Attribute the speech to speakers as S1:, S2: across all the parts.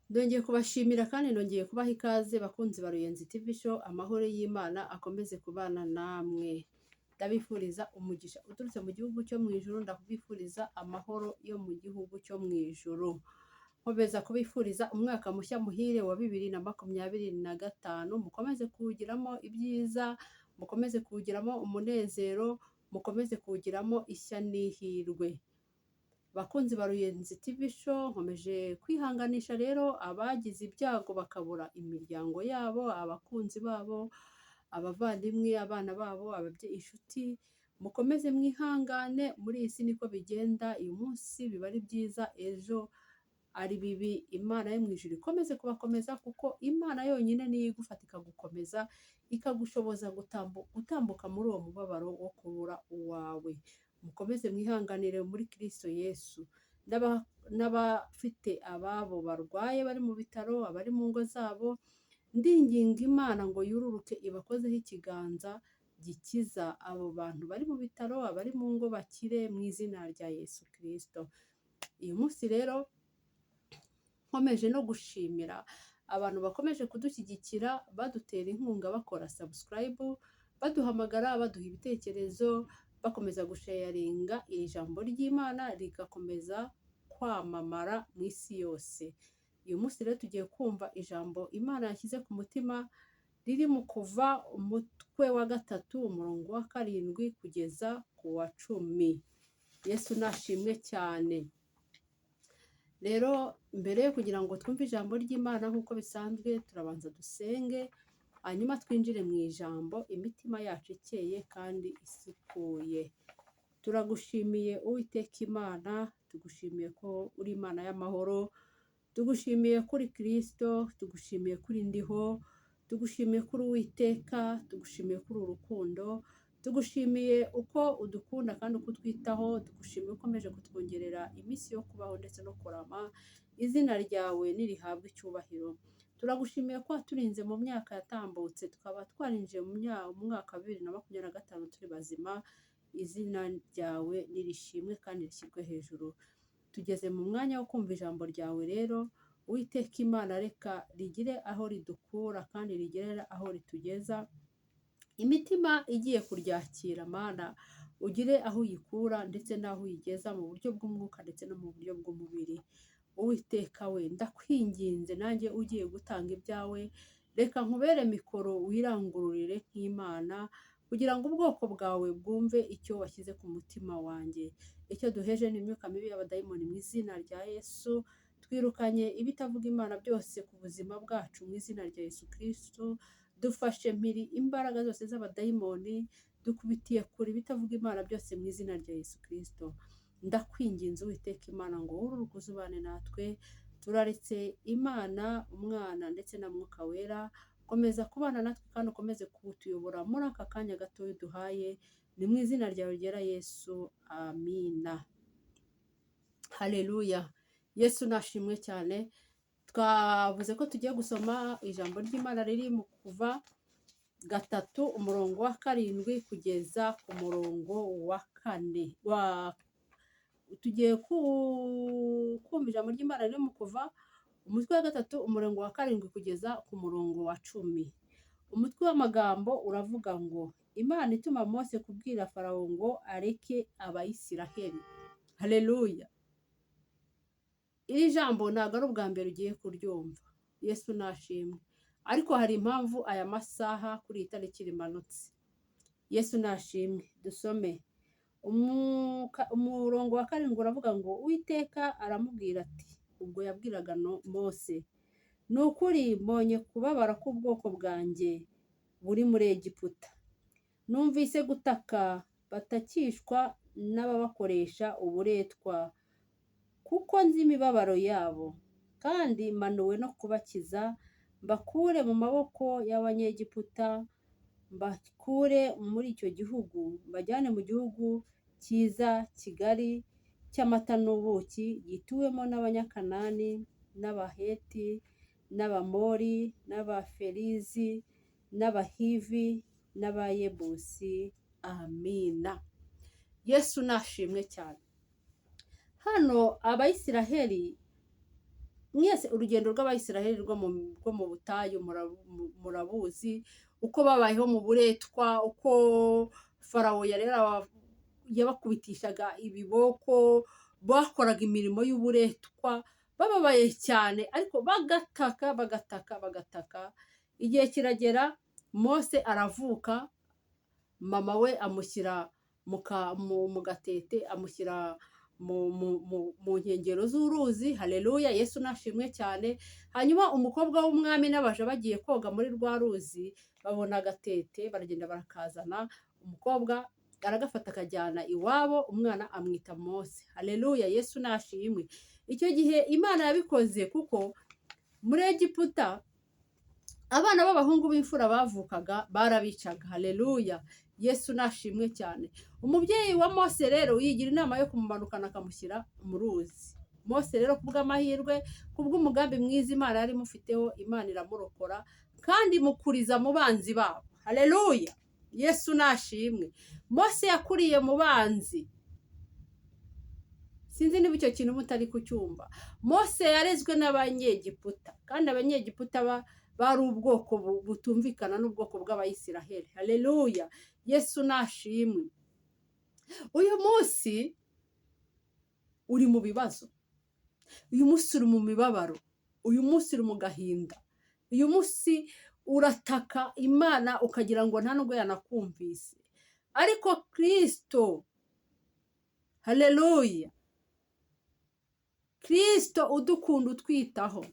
S1: Ndongeye kubashimira kandi nongeye kubaha ikaze, bakunzi ba Ruyenzi TV Show. Amahoro y'Imana akomeze kubana namwe. Ndabifuriza umugisha uturutse mu gihugu cyo mu ijuru, ndabifuriza amahoro yo mu gihugu cyo mu ijuru. Nkomeza kubifuriza umwaka mushya muhire wa 2025. Mukomeze kuwugiramo ibyiza, mukomeze kuwugiramo umunezero, mukomeze kuwugiramo ishya n'ihirwe. Bakunzi ba Ruyenzi TV Show, nkomeje kwihanganisha rero abagize ibyago bakabura imiryango yabo, abakunzi babo, abavandimwe, abana babo, ababyeyi, inshuti. Mukomeze mwihangane, muri iyi si niko bigenda. Uyu munsi biba ari byiza, ejo ari bibi. Imana yo mu ijuru ikomeze kubakomeza, kuko Imana yonyine niyo igufata ikagukomeza, ikagushoboza gutambuka muri uwo mubabaro wo kubura uwawe. Mukomeze mwihanganire muri Kristo Yesu. N'abafite ababo barwaye bari mu bitaro, abari mu ngo zabo, ndinginga Imana ngo yururuke ibakozeho ikiganza gikiza abo bantu bari mu bitaro, abari mu ngo bakire mu izina rya Yesu Kristo. Uyu munsi rero nkomeje no gushimira abantu bakomeje kudushyigikira, badutera inkunga, bakora subscribe, baduhamagara, baduha ibitekerezo, bakomeza gusharinga iri jambo ry'Imana rigakomeza kwamamara mu isi yose. Uyu munsi rero tugiye kumva ijambo Imana yashyize ku mutima riri mu Kuva umutwe wa 3, umurongo wa 7 kugeza ku wa 10. Yesu nashimwe cyane. Rero mbere yo kugira ngo twumve ijambo ry'Imana, nk'uko bisanzwe turabanza dusenge, hanyuma twinjire mu ijambo imitima yacu ikeye kandi isukuye. Turagushimiye Uwiteka Imana, tugushimiye ko uri Imana y'amahoro, tugushimiye kuri Kristo, tugushimiye kuri ndiho, tugushimiye kuri Uwiteka, tugushimiye kuri urukundo, tugushimiye uko udukunda kandi uko utwitaho, tugushimiye ukomeje kutwongerera iminsi yo kubaho ndetse no kurama. Izina ryawe nirihabwe icyubahiro. Turagushimiye ko waturinze mu myaka yatambutse, tukaba twarinjiye mu mwaka wa 2025 turi bazima. Izina ryawe nirishimwe kandi rishyirwe hejuru. Tugeze mu mwanya wo kumva ijambo ryawe rero, Uwiteka Imana, reka rigire aho ridukura kandi rigere aho ritugeza. Imitima igiye kuryakira, Mana, ugire aho uyikura ndetse n'aho uyigeza mu buryo bw'umwuka ndetse no mu buryo bw'umubiri. Uwiteka we, ndakwinginze, nanjye ugiye gutanga ibyawe, reka nkubere mikoro wirangururire nk'Imana, kugira ngo ubwoko bwawe bwumve icyo washyize ku mutima wanjye. Icyo duheje ni imyuka mibi y'abadayimoni mu izina rya Yesu. Twirukanye ibitavuga Imana byose ku buzima bwacu mu izina rya Yesu Kristo. Dufashe mpiri imbaraga zose z'abadayimoni, dukubitiye kure ibitavuga Imana byose mu izina rya Yesu Kristo. Ndakwinginze Uwiteka Imana ngo wururuke uzubane natwe. Turaretse Imana, Umwana ndetse na Mwuka Wera. Komeza kubana natwe kandi ukomeze kutuyobora muri aka kanya gatoya uduhaye. Ni mu izina ryawe ryera Yesu, amina. Haleluya, Yesu nashimwe cyane. Twavuze ko tugiye gusoma ijambo ry'Imana riri mu Kuva 3, umurongo wa 7 kugeza ku murongo wa 4. Tugiye kumva ijambo ry'Imana riri mu Kuva umutwe wa 3, umurongo wa 7 kugeza ku murongo wa 10. Umutwe w'amagambo uravuga ngo: Imana ituma Mose kubwira Farawo ngo areke Abayisiraheli. Haleluya. Iri jambo ntabwo ari ubwa mbere ugiye kuryumva. Yesu nashimwe. Ariko hari impamvu aya masaha kuri iyi tariki rimanutse. Yesu nashimwe. Dusome. Umurongo wa 7 uravuga ngo: Uwiteka aramubwira ati, ubwo yabwiraga Mose, ni ukuri mbonye kubabara k'ubwoko bwanjye buri muri Egiputa. Numvise gutaka batakishwa n'ababakoresha uburetwa, kuko nzi imibabaro yabo, kandi manuwe no kubakiza, mbakure mu maboko y'Abanyegiputa, mbakure muri icyo gihugu, mbajyane mu gihugu cyiza kigari cy'amata n'ubuki, gituwemo n'Abanyakanani n'Abaheti n'Abamori n'Abaferizi n'Abahivi n'Abayebusi. Amina. Yesu nashimwe cyane. Hano Abayisiraheli Mwese urugendo rw'Abayisiraheli rwo mu butayu murabuzi, uko babayeho mu buretwa, uko Farawo yari yabakubitishaga ibiboko, bakoraga imirimo y'uburetwa, bababaye cyane, ariko bagataka, bagataka, bagataka. Igihe kiragera Mose aravuka, mama we amushyira mu gatete, amushyira mu nkengero z'uruzi. Haleluya, Yesu nashimwe cyane. Hanyuma umukobwa w'umwami n'abaja bagiye koga muri rwa ruzi, babona agatete, baragenda barakazana, umukobwa aragafata akajyana iwabo, umwana amwita Mose. Haleluya, Yesu nashimwe. Icyo gihe Imana yabikoze kuko muri Egiputa abana b'abahungu b'imfura bavukaga barabicaga. Haleluya, Yesu nashimwe cyane. Umubyeyi wa Mose rero yigira inama yo kumumanukana akamushyira mu ruzi. Mose rero kubw'amahirwe, kubw'umugambi mwiza Imana yari imufiteho, Imana iramurokora kandi imukuriza mu banzi babo. Haleluya, Yesu nashimwe. Mose yakuriye mu banzi. Sinzi niba icyo kintu mutari kucyumva. Mose yarezwe n'Abanyegiputa, kandi Abanyegiputa bari ubwoko butumvikana n'ubwoko bw'Abayisiraheli. Haleluya, Yesu nashimwe. Uyu munsi uri mu bibazo, uyu munsi uri mu mibabaro, uyu munsi uri mu gahinda, uyu munsi urataka Imana ukagira ngo nta nubwo yanakumvise. Ariko Kristo, haleluya, Kristo udukunda utwitaho,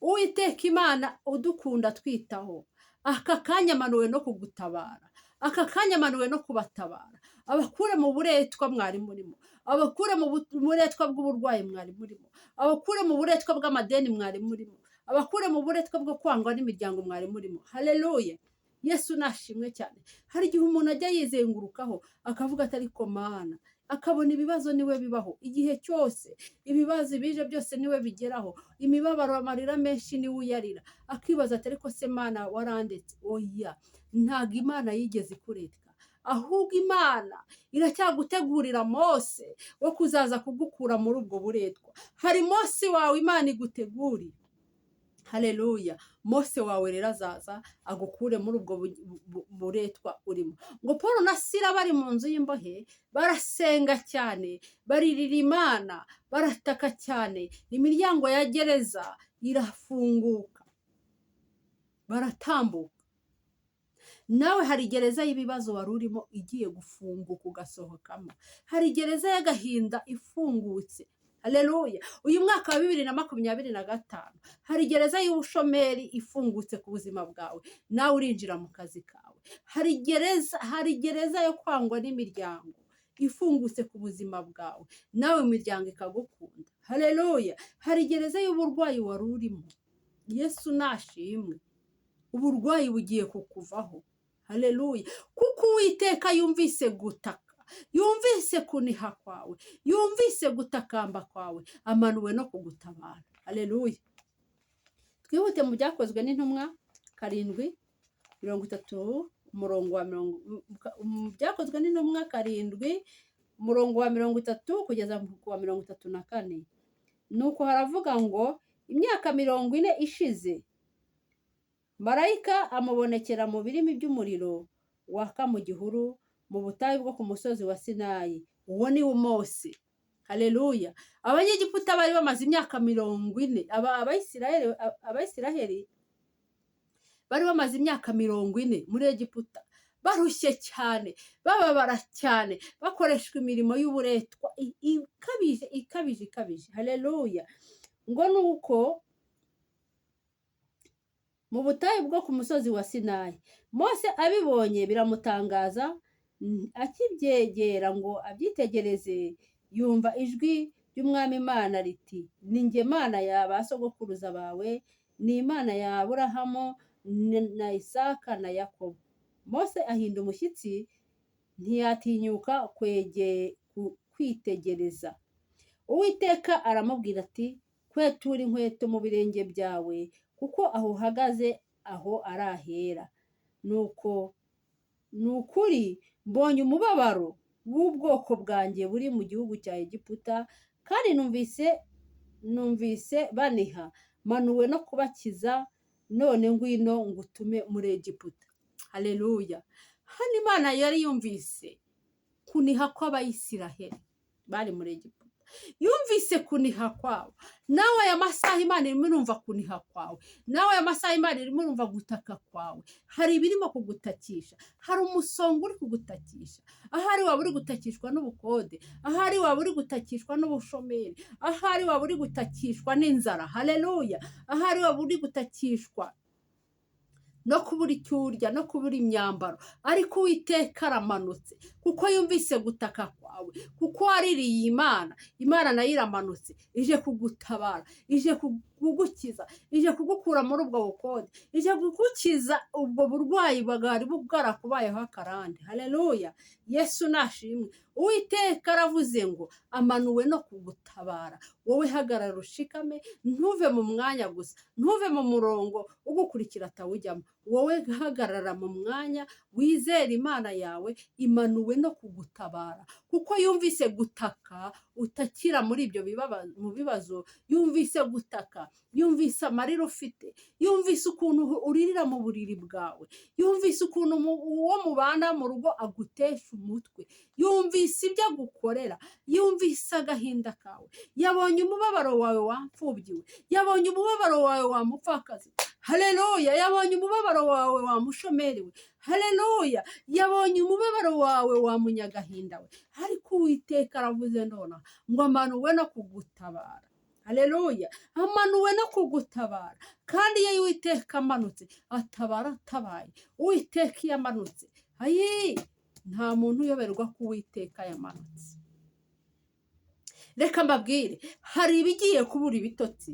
S1: Uwiteka Imana udukunda twitaho, aka kanya amanuwe no kugutabara, aka kanya amanuwe no kubatabara, abakure mu buretwa mwari murimo, abakure mu buretwa bw'uburwayi mwari murimo, abakure mu buretwa bw'amadeni mwari murimo, abakure mu buretwa bwo kwangwa n'imiryango mwari murimo. Haleluya, Yesu nashimwe cyane. Hari igihe umuntu ajya yizengurukaho akavuga ati ariko Mana, akabona ibibazo niwe bibaho igihe cyose, ibibazo bije byose niwe bigeraho, imibabaro, amarira menshi niwe uyarira, akibaza ati ariko se Mana warandetse? Oya, ntabwo Imana yigeze ikureka, ahubwo Imana iracyagutegurira Mose wo kuzaza kugukura muri ubwo buretwa. Hari Mose wawe Imana iguteguriye. Haleluya, Mose wawe rero azaza agukure muri ubwo buretwa urimo. Ngo Paul na Sila bari mu nzu y'imbohe barasenga cyane, baririra Imana, barataka cyane, imiryango ya gereza irafunguka, baratambuka. Nawe hari gereza y'ibibazo wari urimo igiye gufunguka ugasohokamo, hari gereza y'agahinda ifungutse. Haleluya, uyu mwaka wa 2025 hari gereza y'ubushomeri ifungutse ku buzima bwawe, nawe urinjira mu kazi kawe. Hari gereza yo kwangwa n'imiryango ifungutse ku buzima bwawe, nawe imiryango ikagukunda. Haleluya, hari gereza y'uburwayi wari urimo. Yesu nashimwe, uburwayi bugiye kukuvaho. Haleluya, kuko Uwiteka yumvise gutaka, yumvise kuniha kwawe, yumvise gutakamba kwawe, amanuwe no kugutabara. Haleluya. Twihute mu Byakozwe n'Intumwa 7:30, umurongo wa mirongo, mu Byakozwe n'Intumwa 7 umurongo wa 30 kugeza ku wa 34. Nuko haravuga ngo imyaka 40 ishize, marayika amubonekera mu birimi by'umuriro waka mu gihuru mu butayu bwo ku musozi wa Sinayi. Uwo ni Mose. Haleluya. Abanyegiputa bari bamaze imyaka 40, Abayisiraheli bari bamaze imyaka 40 muri Egiputa, barushye cyane, bababara cyane, bakoreshwa imirimo y'uburetwa ikabije, ikabije, ikabije. Haleluya. Ngo nuko mu butayu bwo ku musozi wa Sinayi, Mose abibonye biramutangaza, akibyegera ngo abyitegereze, yumva ijwi ry'Umwami Imana riti: ni njye Mana ya ba sogokuruza bawe, ni Imana ya Aburahamu na Isaka na Yakobo. Mose ahinda umushyitsi, ntiyatinyuka kwitegereza. Uwiteka aramubwira ati: kwetura inkweto mu birenge byawe, kuko aho uhagaze aho ari ahera. Nuko ni ukuri mbonye umubabaro w'ubwoko bwanjye buri mu gihugu cya Egiputa, kandi numvise Numvise baniha, manuwe no kubakiza, none ngwino ngutume muri Egiputa. Haleluya! Hano Imana yari yumvise kuniha kw'Abayisiraheli bari muri Egiputa, yumvise kuniha kwabo. Nawe aya masaha Imana irimo irumva kuniha kwawe, nawe aya masaha Imana irimo irumva gutaka kwawe. Hari ibirimo kugutakisha, hari umusonga uri kugutakisha. Ahari waba uri gutakishwa n'ubukode, ahari waba uri gutakishwa n'ubushomeri, ahari waba uri gutakishwa n'inzara. Haleluya! Ahari waba uri gutakishwa no kubura icyo urya, no kubura imyambaro, ariko Uwiteka aramanutse kuko yumvise gutaka kwawe, kuko waririye Imana. Imana nayo iramanutse, ije kugutabara, ije kugukiza, ije kugukura muri ubwo bukode, ije kugukiza ubwo burwayi bwari bwarakubayeho akarande. Haleluya! Yesu nashimwe. Uwiteka aravuze ngo amanuwe no kugutabara. Wowe hagarara ushikame, ntuve mu mwanya gusa, ntuve mu murongo ugukurikira atawujyamo. Wowe hagarara mu mwanya, wizere Imana yawe, imanuwe no kugutabara, kuko yumvise gutaka utakira muri ibyo mu bibazo, yumvise gutaka, yumvise amarira ufite, yumvise ukuntu uririra mu buriri bwawe, yumvise ukuntu uwo mubana mu rugo agutesha umutwe, yumvise ibyo agukorera, yumvise agahinda kawe, yabonye umubabaro wawe wamfubyiwe, yabonye umubabaro wawe wa mupfakazi. Haleluya! Yabonye umubabaro wawe wa mushomeri we. Haleluya! Yabonye umubabaro wawe wa munyagahinda we. Ariko Uwiteka aravuze nona ngo amanuwe no kugutabara. Haleluya! Amanuwe no kugutabara. Kandi iyo Uwiteka amanutse, atabara atabaye. Uwiteka iyo amanutse, ayi, nta muntu uyoberwa ko Uwiteka yamanutse. Reka mbabwire, hari ibigiye kubura ibitotsi,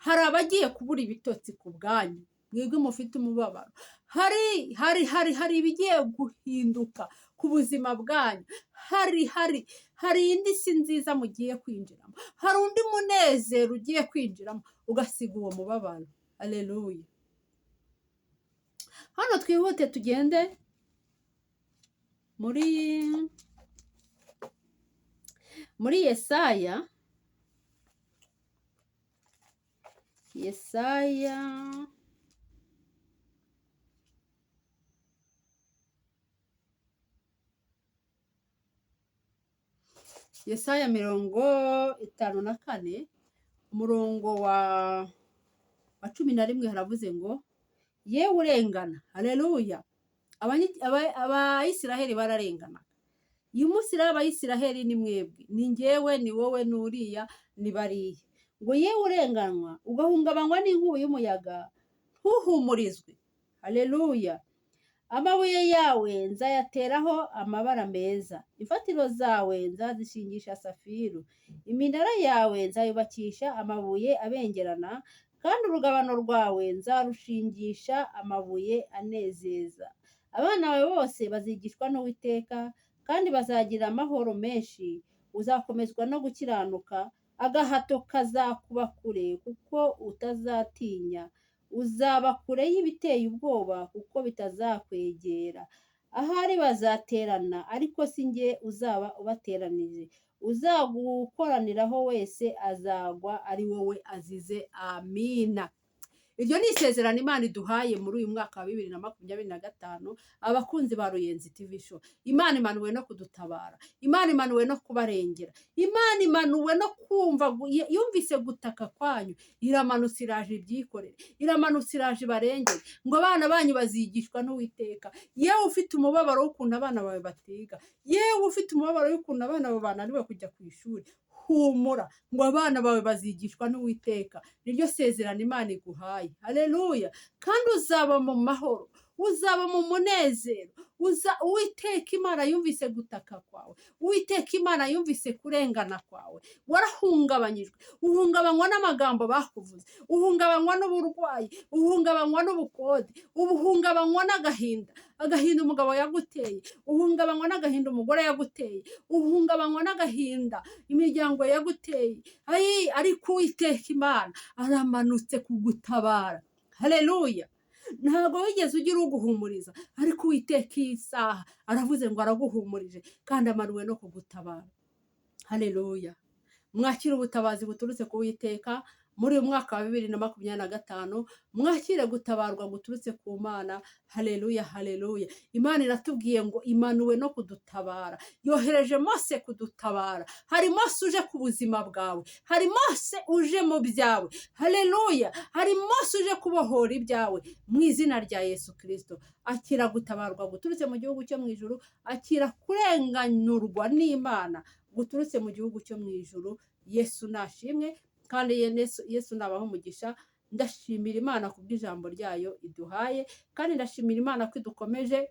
S1: hari abagiye kubura ibitotsi ku bwanyu mwebwe mufite umubabaro. Hari hari hari hari ibigiye guhinduka ku buzima bwanyu. Hari hari hari indi si nziza mugiye kwinjiramo, hari undi munezero ugiye kwinjiramo ugasiga uwo mubabaro. Haleluya! Hano twihute tugende muri Yesaya Yesaya 54, umurongo wa 11, haravuze ngo: "Yewe urengana." Haleluya! Abayisiraheli bararengana. Uyu munsi rero Abayisiraheli ni mwebwe, ni njyewe, ni wowe, ni uriya, ni bariya. Ngo: "Yewe urenganwa, ugahungabanywa n'inkubi y'umuyaga, ntuhumurizwe." Haleluya! "Amabuye yawe nzayateraho amabara meza, imfatiro zawe nzazishingisha safiru, iminara yawe nzayubakisha amabuye abengerana, kandi urugabano rwawe nzarushingisha amabuye anezeza. Abana bawe bose bazigishwa n'Uwiteka, kandi bazagira amahoro menshi. Uzakomezwa no gukiranuka, agahato kazakuba kure kuko utazatinya, uzaba kure y'ibiteye ubwoba kuko bitazakwegera. Ahari bazaterana, ariko si njye uzaba ubateranije. Uzagukoraniraho wese azagwa ari wowe azize." Amina. Iryo ni isezerano Imana iduhaye muri uyu mwaka wa 2025. Abakunzi ba Ruyenzi TV Show, Imana imanuwe no kudutabara, Imana imanuwe no kubarengera, Imana imanuwe no kumva, yumvise gutaka kwanyu, iramanutse iraje ibyikorere, iramanutse iraje ibarengere. Ngo abana banyu bazigishwa n'Uwiteka. Yewe ufite umubabaro w'ukuntu abana bawe batiga, yewe ufite umubabaro w'ukuntu abana bawe bananiwe kujya ku ishuri, humura, ngo abana bawe bazigishwa n'Uwiteka. Niryo sezerano Imana iguhaye. Haleluya! Kandi uzaba mu mahoro, uzaba mu munezero. Uwiteka Imana yumvise gutaka kwawe, Uwiteka Imana yumvise kurengana kwawe. Warahungabanyijwe, uhungabanywa n'amagambo bakuvuze, uhungabanywa n'uburwayi, uhungabanywa n'ubukode, uhungabanywa n'agahinda, agahinda umugabo yaguteye, uhungabanywa n'agahinda umugore yaguteye, uhungabanywa n'agahinda imiryango yaguteye. Ayi, ariko Uwiteka Imana aramanutse kugutabara. Haleluya! Ntabwo wigeze ugira uguhumuriza, ariko Uwiteka iyi saha aravuze ngo araguhumurije kandi amanuwe no kugutabara. Haleluya! Mwakire ubutabazi buturutse ku Uwiteka muri uyu mwaka wa 2025. Mwakire gutabarwa guturutse ku Mana. Haleluya, haleluya. Imana iratubwiye ngo imanuwe no kudutabara, yohereje Mose kudutabara. Hari Mose uje ku buzima bwawe, hari Mose uje mu byawe. Haleluya, hari Mose uje kubohora ibyawe mu izina rya Yesu Kirisito. Akira gutabarwa guturutse mu gihugu cyo mu ijuru, akira kurenganurwa n'Imana guturutse mu gihugu cyo mu ijuru. Yesu nashimwe kandi Yesu nabaho umugisha. Ndashimira Imana kubw'ijambo ryayo iduhaye, kandi ndashimira Imana ko idukomeje,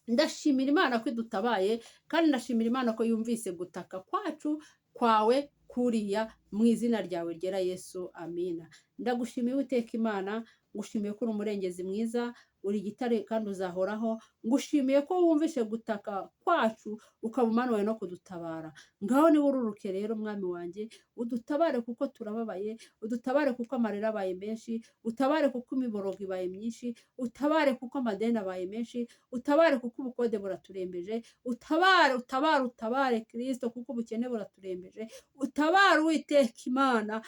S1: ndashimira Imana ko idutabaye, kandi ndashimira Imana ko yumvise gutaka kwacu, kwawe kuriya, mu izina ryawe ryera Yesu, amina. Ndagushimiye Uwiteka Imana, ngushimiye ko uri umurengezi mwiza, uri igitare kandi uzahoraho. Ngushimiye ko wumvishe gutaka kwacu, ukaba umanuwe no kudutabara. Ngaho niba ururuke rero, mwami wanjye, udutabare kuko turababaye, udutabare kuko amarira abaye menshi, utabare kuko imiborogo ibaye myinshi, utabare kuko amadeni abaye menshi, utabare kuko ubukode buraturembeje, utabare, utabare, utabare Kirisito kuko ubukene buraturembeje, utabare Uwiteka Imana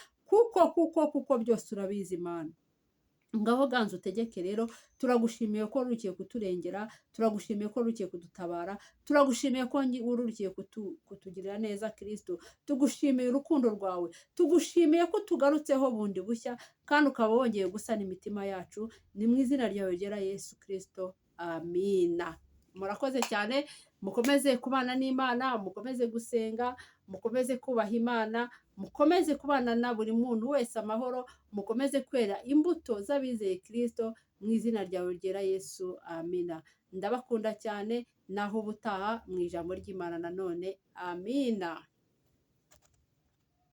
S1: kuko byose urabizi Imana. Ngaho ganza utegeke rero. Turagushimiye ko ururukiye kuturengera, turagushimiye ko ururukiye kudutabara, turagushimiye ko ururukiye kutugirira neza Kirisito. Tugushimiye urukundo rwawe, tugushimiye ko tugarutseho bundi bushya kandi ukaba wongeye gusana imitima yacu. Ni mu izina ryawe ryera Yesu Kirisito, amina. Murakoze cyane, mukomeze kubana n'Imana, mukomeze gusenga, mukomeze kubaha Imana, mukomeze kubana na buri muntu wese amahoro, mukomeze kwera imbuto z'abizeye Kirisito mu izina ryawe ryera Yesu, amina. Ndabakunda cyane, naho ubutaha mu ijambo ry'Imana nanone, amina.